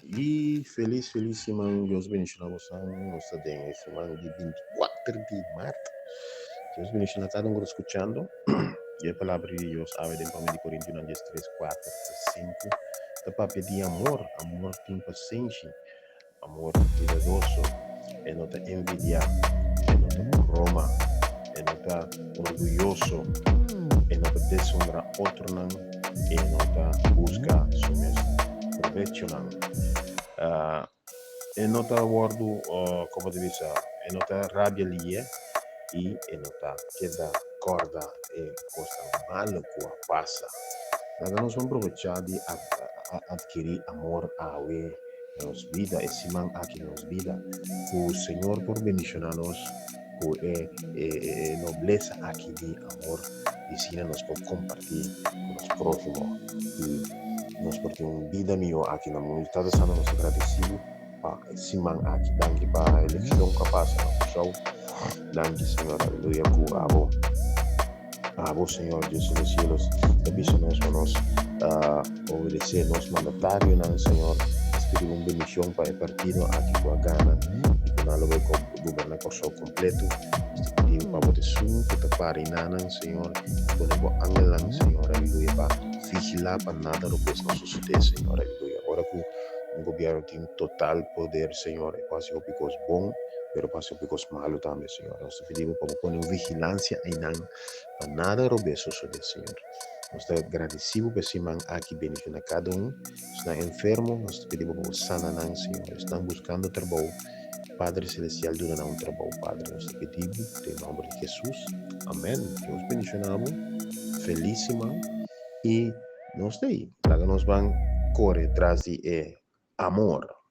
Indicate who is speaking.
Speaker 1: I felis felis siman Dios bendiciona bosan nos ta den e siman di 24 di maart Dios bendiciona cada un cu ta scuchando y e palabra di Dios awe den prome di Corintionan 13 4 te 5 ta papia di amor amor tin pasenshi amor ta cuidadoso e no ta envidia e no ta broma e no ta orguyoso e no ta deshonra otronan e no ta busca su mes probechonan. E no ta wordu, como ta bisa, e no ta rabia liye y e no ta keda corda e cosnan malo cu a pasa. Laga nos ban probecha di adkiri amor awe na nos bida, e siman aki na nos bida, cu Señor por bendiciona nos cu e noblesa aki di amor y asina nos por comparti cu nos prohimo y nos por tin un bida miho aki na mundo. Tata Santo nos ta gradecido pa e siman aki. Danki pa e leccion cu a pasa na Curaçao. Danki Señor, aleluya, cu abo, abo Señor Dios de los cielos ta bisa nos pa nos obedece nos mandatarionan Señor. Nos pidi un bendicion pa e partido aki cu a gana y cu nan lo bay goberna Curaçao completo. Nos ta pidi pa bo ta esun cu ta para y nanan Señor y pone bo angelnan Señor, aleluya, pa vigila pa nada robes no sosode Señor, aleluya. Ora cu un gobierno tin total poder Señor e por haci hopi cos bon pero por haci hopi cos malo tambe Señor. Nos ta pidi bo pa bo pone un vigilancia eynan pa nada robes sosode Señor. Nos ta gradeci bo pa e siman aki bendiciona cada un. Esnan enfermo nos ta pidi bo pa bo sana nan Señor. Esnan buscando trabou Padre Celestial duna nan un trabou Padre. Nos ta pidi bo den nomber di Jesus. Amen. Dios bendiciona bo. Feliz siman y nos ta ey. Laga nos ban core tras di e amor.